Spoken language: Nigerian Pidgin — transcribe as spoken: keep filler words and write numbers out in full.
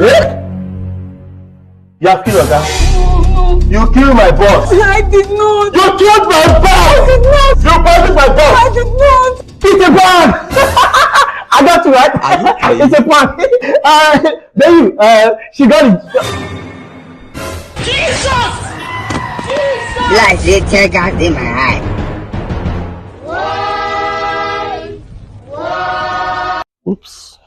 Eh? You have killed Oga. You killed my boss. I did not. You killed my boss. I did not. You poisoned my boss. I did not. It's a prank. I got you right. Are you crazy? It's a prank. Uh, then you, uh, she got it. Jesus! Jesus! Like they tear gas in my eye. Oops.